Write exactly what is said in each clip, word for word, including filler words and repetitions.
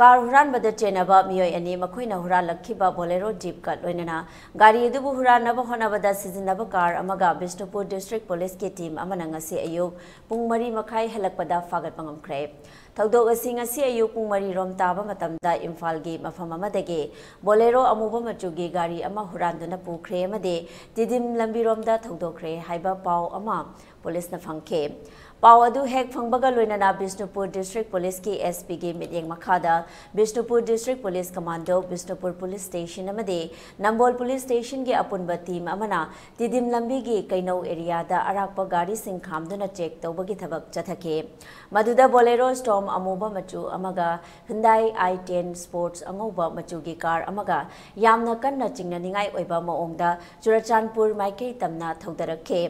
Car ꯍꯨꯔꯥꯟꯕꯗ ꯆꯦꯟꯅꯕ ꯃꯤꯑꯣꯏ ꯑꯅꯤ, ꯃꯈꯣꯏꯅ ꯍꯨꯔꯥꯜꯂꯛꯈꯤꯕ ꯕꯣꯂꯦꯔꯣ ꯖꯤꯞꯀ ꯂꯣꯏꯅꯅ ꯒꯥꯔꯤ ꯑꯗꯨꯕꯨ ꯍꯨꯔꯥꯟꯅꯕ ꯍꯣꯠꯅꯕꯗ ꯁꯤꯖꯤꯟꯅꯕ ꯀꯥꯔ ꯑꯃꯒ ꯕꯤꯁꯅꯨꯄꯨꯔ ꯗꯤꯁꯇ꯭ꯔꯤꯛ ꯄꯨꯂꯤꯁꯀꯤ ꯇꯤꯝ ꯑꯃꯅ ꯉꯁꯤ ꯑꯌꯨꯛ ꯄꯨꯡ ꯃꯔꯤ ꯃꯈꯥꯏ ꯍꯦꯜꯂꯛꯄꯗ ꯐꯥꯒꯠꯄ ꯉꯝꯈ꯭ꯔꯦ꯫ ꯊꯧꯗꯣꯛ ꯑꯁꯤ ꯉꯁꯤ ꯑꯌꯨꯛ ꯄꯨꯡ ꯃꯔꯤ ꯔꯣꯝ ꯇꯥꯕ ꯃꯇꯝꯗ ꯏꯝꯐꯥꯜꯒꯤ ꯃꯐꯝ ꯑꯃꯗꯒꯤ ꯕꯣꯂꯦꯔꯣ ꯑꯃꯨꯕ ꯃꯆꯨꯒꯤ ꯒꯥꯔꯤ ꯑꯃ ꯍꯨꯔꯥꯟꯗꯨꯅ ꯄꯨꯈ꯭ꯔꯦ ꯑꯃꯗꯤ ꯇꯤꯗꯤꯝ ꯂꯝꯕꯤꯔꯣꯝꯗ ꯊꯧꯗꯣꯛꯈ꯭ꯔꯦ ꯍꯥꯏꯕ ꯄꯥꯎ ꯑꯃ ꯄꯨꯂꯤꯁꯅ ꯐꯪꯈꯤ꯫ ꯄꯥꯎ ꯑꯗꯨ ꯍꯦꯛ ꯐꯪꯕꯒ ꯂꯣꯏꯅꯅ ꯕꯤꯁꯅꯨꯄꯨꯔ ꯗꯤꯁꯇ꯭ꯔꯤꯛ ꯄꯨꯂꯤꯁꯀꯤ SP ꯒꯤ ꯃꯤꯠꯌꯦꯡ ꯃꯈꯥꯗ Bishnupur district police commando, Bishnupur police station ꯑꯃꯗꯤ ꯅꯝꯕꯣꯜ ꯄꯨꯂꯤꯁ ꯁ꯭ꯇꯦꯁꯟꯒꯤ ꯑꯄꯨꯟꯕ ꯇꯤꯝ ꯑꯃꯅ ꯇꯤꯗꯤꯝ ꯂꯝꯕꯤꯒꯤ ꯀꯩꯅꯧ ꯑꯦꯔꯤꯌꯥꯗ ꯑꯔꯥꯛꯄ ꯒꯥꯔꯤꯁꯤꯡ ꯈꯥꯝꯗꯨꯅ ꯆꯦꯛ ꯇꯧꯕꯒꯤ ꯊꯕꯛ ꯆꯠꯊꯈꯤ꯫ ꯃꯗꯨꯗ ꯕꯣꯂꯦꯔꯣ ꯁ꯭ꯇꯣꯝ ꯑꯃꯨꯕ ꯃꯆꯨ ꯑꯃꯒ ꯍꯨꯟꯗꯥꯏ ꯑꯥꯏ ꯇꯦꯟ ꯁ꯭ꯄꯣꯔꯠꯁ ꯑꯉꯧꯕ ꯃꯆꯨꯒꯤ ꯀꯥꯔ ꯑꯃꯒ ꯌꯥꯝꯅ ꯀꯟꯅ ꯆꯤꯡꯅꯅꯤꯡꯉꯥꯏ ꯑꯣꯏꯕ ꯃꯑꯣꯡꯗ ꯆꯨꯔꯆꯥꯟꯄꯨꯔ ꯃꯥꯏꯀꯩ ꯇꯝꯅ ꯊꯧꯗꯔꯛꯈꯤ꯫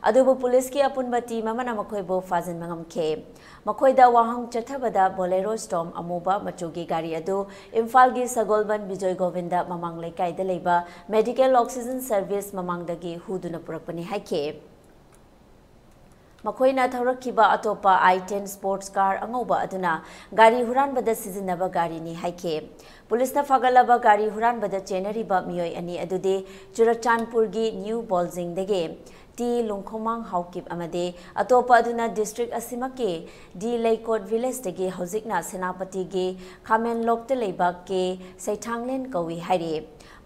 ꯑꯗꯨꯕꯨ ꯄꯨꯂꯤꯁꯀꯤ ꯑꯄꯨꯟꯕ ꯇꯤꯝ ꯑꯃꯅ ꯃꯈꯣꯏꯕꯨ ꯐꯥꯖꯤꯟꯕ ꯉꯝꯈꯤ꯫ ꯃꯈꯣꯏꯗ ꯋꯥꯍꯪ ꯆꯠꯊꯕꯗ ꯕꯣꯂꯦꯔꯣ ꯁ꯭ꯇꯣꯝ ꯑꯃꯨꯕ ꯃꯆꯨꯒꯤ ꯒꯥꯔꯤ ꯑꯗꯨ ꯏꯝꯐꯥꯜꯒꯤ ꯁꯒꯣꯜꯕꯟ ꯕꯤꯖꯣꯏ ꯒꯣꯕꯤꯟꯗ ꯃꯃꯥꯡ ꯂꯩꯀꯥꯏꯗ ꯂꯩꯕ ꯃꯦꯗꯤꯀꯦꯜ ꯑꯣꯛꯁꯤꯖꯟ ꯁꯔꯚꯤꯁ ꯃꯃꯥꯡꯗꯒꯤ ꯍꯨꯗꯨꯅ ꯄꯨꯔꯛꯄꯅꯤ ꯍꯥꯏꯈꯤ꯫ ꯃꯈꯣꯏꯅ ꯊꯧꯔꯛꯈꯤꯕ ꯑꯇꯣꯞꯄ ꯑꯥꯏ ꯇꯦꯟ ꯁ꯭ꯄꯣꯔꯠꯁ ꯀꯥꯔ ꯑꯉꯧꯕ ꯑꯗꯨꯅ ꯒꯥꯔꯤ ꯍꯨꯔꯥꯟꯕꯗ ꯁꯤꯖꯤꯟꯅꯕ ꯒꯥꯔꯤꯅꯤ ꯍꯥꯏꯈꯤ꯫ ꯄꯨꯂꯤꯁꯅ ꯐꯥꯒꯠꯂꯕ ꯒꯥꯔꯤ ꯍꯨꯔꯥꯟꯕꯗ ꯆꯦꯟꯅꯔꯤꯕ ꯃꯤꯑꯣꯏ ꯑꯅꯤ ꯑꯗꯨꯗꯤ ꯆꯨꯔꯆꯥꯟꯄꯨꯔꯒꯤ ꯅ꯭ꯌꯨ ꯕꯣꯜꯖꯤꯡꯗꯒꯤ ꯇꯤ ꯂꯨꯡꯈꯣꯃꯥꯡ ꯍꯥꯎꯀꯤꯞ ꯑꯃꯗꯤ ꯑꯇꯣꯞꯄ ꯑꯗꯨꯅ ꯗꯤꯁꯇ꯭ꯔꯤꯛ ꯑꯁꯤꯃꯛꯀꯤ ꯗꯤ ꯂꯩꯀꯣꯠ ꯚꯤꯂꯦꯖꯇꯒꯤ ꯍꯧꯖꯤꯛꯅ ꯁꯦꯅꯥꯄꯇꯤꯒꯤ ꯈꯥꯃꯦꯟꯂꯣꯛꯇ ꯂꯩꯕ ꯀꯦ ꯁꯩꯊꯥꯡꯂꯦꯟ ꯀꯧꯏ ꯍꯥꯏꯔꯤ꯫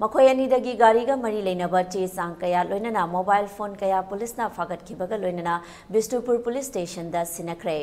ꯃꯈꯣꯏ ꯑꯅꯤꯗꯒꯤ ꯒꯥꯔꯤꯒ ꯃꯔꯤ ꯂꯩꯅꯕ ꯆꯦ ꯆꯥꯡ ꯀꯌꯥ ꯂꯣꯏꯅꯅ ꯃꯣꯕꯥꯏꯜ ꯐꯣꯟ ꯀꯌꯥ ꯄꯨꯂꯤꯁꯅ ꯐꯥꯒꯠꯈꯤꯕꯒ ꯂꯣꯏꯅꯅ ꯕꯤꯁꯅꯨꯄꯨꯔ ꯄꯨꯂꯤꯁ ꯁ꯭ꯇꯦꯁꯟꯗ ꯁꯤꯟꯅꯈ꯭ꯔꯦ꯫